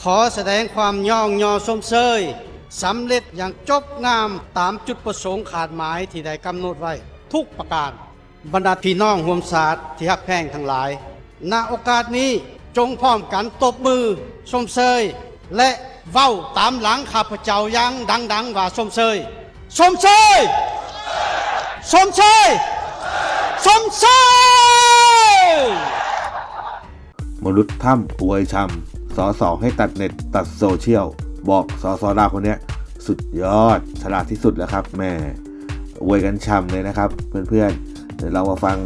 ຂໍສະແດງຄວາມຍ້ອງຍໍຊົມເຊີຍ ສຳເລັດຢ່າງຈົບງາມຕາມຈຸດປະສົງຄາດໝາຍທີ່ໄດ້ກຳນົດໄວ້ທຸກປະການ. ບັນດາພີ່ນ້ອງຮ່ວມຊາດທີ່ຮັກແພງທັງຫຼາຍ, ນະໂອກາດນີ້ ຈົ່ງພ້ອມກັນຕົບມືຊົມເຊີຍ ແລະ ເວົ້າຕາມຫຼັງຂ້າພະເຈົ້າຢ່າງດັງໆວ່າ ຊົມເຊີຍ, ຊົມເຊີຍ, ຊົມເຊີຍ, ຊົມເຊີຍ! ມະນຸດຖ້ຳອວຍຊຳ ສສ ໃຫ້ຕັດເນັດຕັດໂຊຊຽວ ບອກ ສສ ລາວຄົນເນີ້ຍ ສຸດຍອດ ສະຫຼາດທີ່ສຸດແລ້ວຄັບ ແໝ່ ອວຍກັນຊ່ຳເລີຍນະຄັບເພື່ອນໆ. ດຽວເຮົາມາຟັງ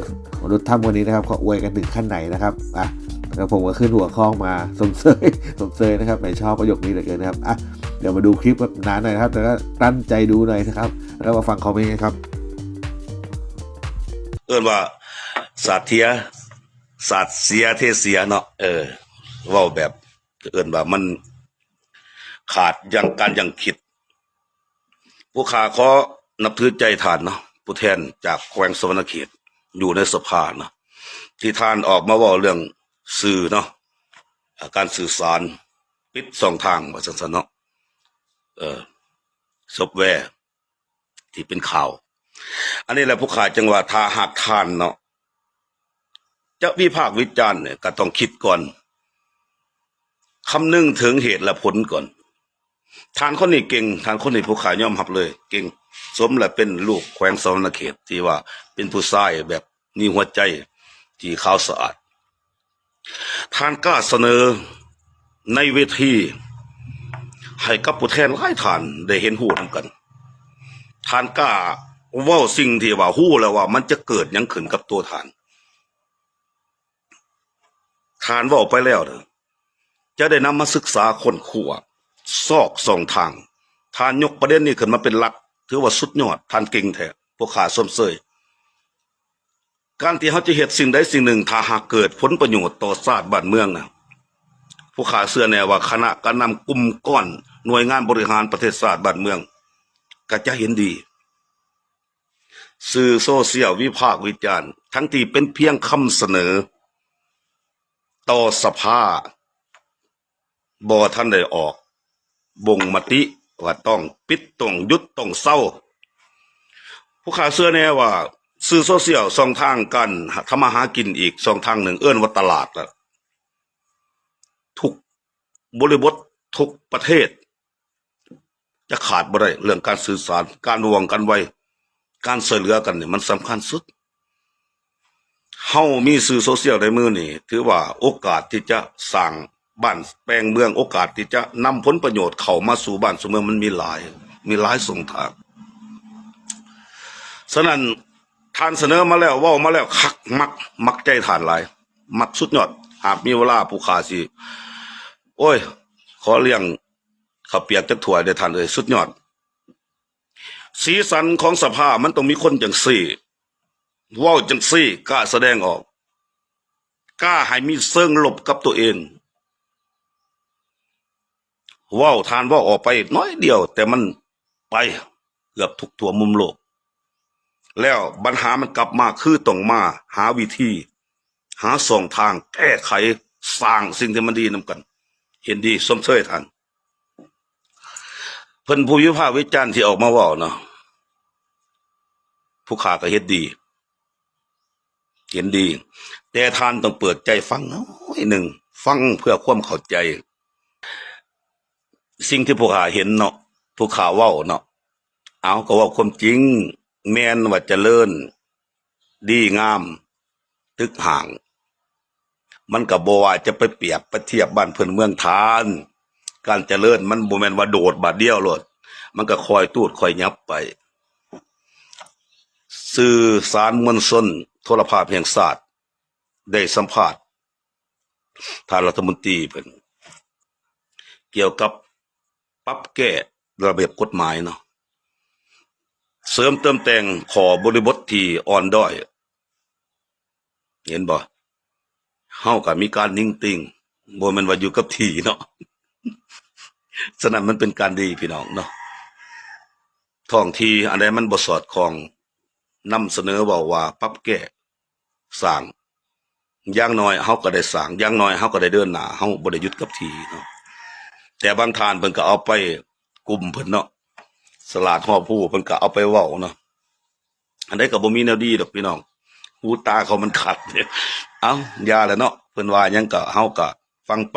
ມະນຸດຖ້ຳຄົນນີ້ນະຄັບ ເຂົາອວຍກັນເຖິງຂັ້ນໃດນະຄັບ. ອ່ະ ແລ້ວຜົມກໍຂຶ້ນຫົວຂໍ້ມາ ຊົມເຊີຍ ຊົມເຊີຍນະຄັບ ແໝ່ ຊອບປະໂຫຍກນີ້ເຫຼືອເກີນນະຄັບ. ອ່ະ ດຽວມາດູຄລິບກັບນານໜ້ອຍນະຄັບ ແຕ່ກໍຕັ້ງໃຈດູໜ້ອຍນະຄັບ ແລ້ວມາຟັງຄອມເມັນກັນຄັບ. ເອີ້ນວ່າສາດເທຍ ສາດເສຍເທເສຍເນາະ ເອີ ເວົ້າແບບ ເອີ້ນວ່າມັນຂາດຢ່າງການຍັງຄິດ. ພວກຂ້າຂໍນັບຖືໃຈທ່ານເນາະ ຜູ້ແທນຈາກແຂວງສະຫວັນນະເຂດ ຢູ່ໃນສະພາເນາະ ທີ່ທ່ານອອກມາເວົ້າເລື່ອງສື່ເນາະ ການສື່ສານ ປິດຊ່ອງທາງວ່າຊັ້ນຊະເນາະ ເອີ ຊອບແວ ທີ່ເປັນຂ່າວ. ອັນນີ້ແຫຼະ ພວກຂ້າຈຶ່ງວ່າ ຖ້າຫາກທ່ານເນາະ ຈະວິພາກວິຈານນີ້ ກໍຕ້ອງຄິດກ່ອນ ຄຳນຶງເຖິງເຫດແລະຜົນກ່ອນ. ທ່ານຄົນນີ້ເກັ່ງ ທ່ານຄົນນີ້ ພວກຂ້າຍອມຮັບເລີຍ ເກັ່ງ ສົມແລະເປັນລູກແຂວງສະຫວັນນະເຂດ ທີ່ວ່າເປັນຜູ້ຊາຍແບບມີຫົວໃຈທີ່ຂາວສະອາດ. ທ່ານກ້າສະເໜີໃນເວທີໃຫ້ກັບຜູ້ແທນຫຼາຍທ່ານໄດ້ເຫັນຮູ້ນຳກັນ. ທ່ານກ້າເວົ້າສິ່ງທີ່ວ່າຮູ້ແລ້ວວ່າມັນຈະເກີດຫຍັງຂຶ້ນກັບຕົວທ່ານ. ທ່ານເວົ້າໄປແລ້ວເດີ ຈະໄດ້ນຳມາສຶກສາຄົ້ນຄວ້າຊອກຊ່ອງທາງ. ທ່ານຍົກປະເດັນນີ້ຂຶ້ນມາເປັນຫຼັກ ຖືວ່າສຸດຍອດ ທ່ານເກັ່ງແທ້ ພວກຂ້າຊົມເຊີຍ. ການທີ່ເຮົາຈະເຮັດສິ່ງໃດສິ່ງໜຶ່ງ ຖ້າຫາກເກີດຜົນປະໂຫຍດຕໍ່ຊາດບ້ານເມືອງນະ ພວກຂ້າເຊື່ອແນ່ວ່າຄະນະການນຳ ກຸ່ມກ້ອນ ໜ່ວຍງານບໍລິຫານປະເທດຊາດບ້ານເມືອງ ກໍຈະເຫັນດີ. ສື່ໂຊຊຽວວິພາກວິຈານ ທັງທີ່ເປັນພຽງຄຳສະເໜີຕໍ່ສະພາ ບໍ່ທັນໄດ້ອອກບົ່ງມະຕິວ່າຕ້ອງປິດ, ຕ້ອງຢຸດ, ຕ້ອງເຊົາ. ພວກຂ້າເຊື່ອແນ່ວ່າສື່ໂຊຊຽວ ຊ່ອງທາງການທຳມາຫາກິນອີກຊ່ອງທາງໜຶ່ງ ເອີ້ນວ່າຕະຫຼາດລະ ທຸກບໍລິບົດ, ທຸກປະເທດ ຈະຂາດບໍ່ໄດ້ເລື່ອງການສື່ສານ, ການວ່ອງກັນໄວ, ການຊ່ວຍເຫຼືອກັນນີ້ມັນສຳຄັນສຸດ. ເຮົາມີສື່ໂຊຊຽວໃນມືນີ້ ຖືວ່າໂອກາດທີ່ຈະສ້າງບ້ານແປງເມືອງ, ໂອກາດທີ່ຈະນຳຜົນປະໂຫຍດເຂົ້າມາສູ່ບ້ານສູ່ເມືອງ ມັນມີຫຼາຍ, ມີຫຼາຍຊ່ອງທາງ. ສະນັ້ນ ທ່ານສະເໜີມາແລ້ວ, ເວົ້າມາແລ້ວ ຄັກ, ມັກ, ມັກໃຈທ່ານຫຼາຍ, ມັກສຸດຍອດ. ຫາກມີເວລາ ຜູ້ຂ້າຊິ ໂອ້ຍ ຂໍລ້ຽງ ເຂົ້າປຽກຈັກຖ້ວຍເດີ້ທ່ານເອີຍ ສຸດຍອດ. ສີສັນຂອງສະພາມັນຕ້ອງມີຄົນຈັ່ງຊີ້ ເວົ້າຈັ່ງຊີ້ ກ້າສະແດງອອກ, ກ້າໃຫ້ມີເຊີງລົບກັບຕົວເອງ. ເວົ້າ ທ່ານເວົ້າອອກໄປໜ້ອຍດຽວ ແຕ່ມັນໄປເກືອບທຸກທົ່ວມຸມໂລກ. ແລ້ວບັນຫາມັນກັບມາ ຄືຕ້ອງມາຫາວິທີ ຫາຊ່ອງທາງແກ້ໄຂ ສ້າງສິ່ງທີ່ມັນດີນຳກັນ. ເຫັນດີ ຊົມເຊີຍທ່ານ. ເພິ່ນຜູ້ວິພາກວິຈານທີ່ອອກມາເວົ້າເນາະ ຜູ້ຂ້າກໍເຮັດດີ ເຫັນດີ, ແຕ່ທ່ານຕ້ອງເປີດໃຈຟັງໜ້ອຍໜຶ່ງ, ຟັງເພື່ອຄວາມເຂົ້າໃຈ. ສິ່ງທີ່ຜູ້ຂ້າເຫັນເນາະ, ຜູ້ຂ້າເວົ້າເນາະ, ເອົາ ກໍເວົ້າຄວາມຈິງ, ແມ່ນວ່າຈະເລີນ ດີງາມ ຕຶກຫ້າງ, ມັນກໍບໍ່ວ່າຈະໄປປຽບໄປທຽບບ້ານເພິ່ນເມືອງທ່ານ. ການຈະເລີນມັນບໍ່ແມ່ນວ່າໂດດບາດດຽວໂລດ, ມັນກໍຄ່ອຍຕູດຄ່ອຍຫຍັບໄປ. ສື່ສານມວນຊົນໂທລະພາບແຫ່ງຊາດ ໄດ້ສຳພາດທ່ານລັດຖະມົນຕີເພິ່ນ ກ່ຽວກັບ ປັບແກ້ລະບຽບກົດໝາຍເນາະ, ເສີມເຕີມແຕ່ງຂໍ້ບໍລິບົດທີ່ອ່ອນດ້ອຍ. ເຫັນບໍ່? ເຮົາກໍມີການນິ່ງຕິ່ງ, ບໍ່ແມ່ນວ່າຢູ່ກັບທີ່ເນາະ. ສະນັ້ນມັນເປັນການດີພີ່ນ້ອງເນາະ, ທ້ອງທີ່ອັນໃດມັນບໍ່ສອດຄ່ອງ, ນຳສະເໜີເວົ້າວ່າປັບແກ້ ສ້າງ, ຢ່າງໜ້ອຍເຮົາກໍໄດ້ສ້າງ, ຢ່າງໜ້ອຍເຮົາກໍໄດ້ເດີນໜ້າ, ເຮົາບໍ່ໄດ້ຢຸດກັບທີ່ເນາະ. ແຕ່ບາງທ່ານເພິ່ນກໍເອົາໄປກຸ່ມເພິ່ນເນາະ ສະຫຼາດຮອບຮູ້ເພິ່ນກໍເອົາໄປເວົ້າເນາະ. ອັນໃດກໍບໍ່ມີແນວດີດອກພີ່ນ້ອງ ຫູຕາເຂົາມັນຂັດ. ເອົ້າ ຢ່າແຫຼະເນາະ ເພິ່ນວ່າຫຍັງກໍເຮົາກໍຟັງໄປ.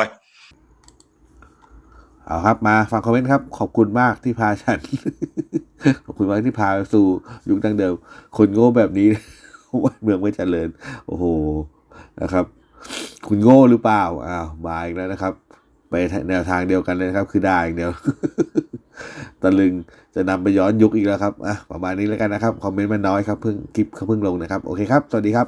ເອົາ ຄັບ ມາຟັງຄອມເມັນຄັບ. ຂອບຄຸນມາກທີ່ພາສັນ ຂອບຄຸນມາກທີ່ພາສູ່ຍຸກດັ້ງເດີມ. ຄົນໂງ່ແບບນີ້ ບ້ານເມືອງບໍ່ຈະເລີນ. ໂອ້ໂຫ ນະຄັບ ຄຸນໂງ່ຫຼືເປົ່າ? ອ້າວ ມາອີກແລ້ວນະຄັບ ໄປແນວທາງດຽວກັນເລີຍນະຄັບ ຄືດ່າຢ່າງດຽວ. ຕະລຶງ ຈະນຳໄປຍ້ອນຍຸກອີກແລ້ວຄັບ. ອ່ະ ປະມານນີ້ແລ້ວກັນນະຄັບ ຄອມເມັນມັນນ້ອຍຄັບ ເພິ່ງ ຄລິບເພິ່ງລົງນະຄັບ. ໂອເຄຄັບ ສະຫວັດດີຄັບ.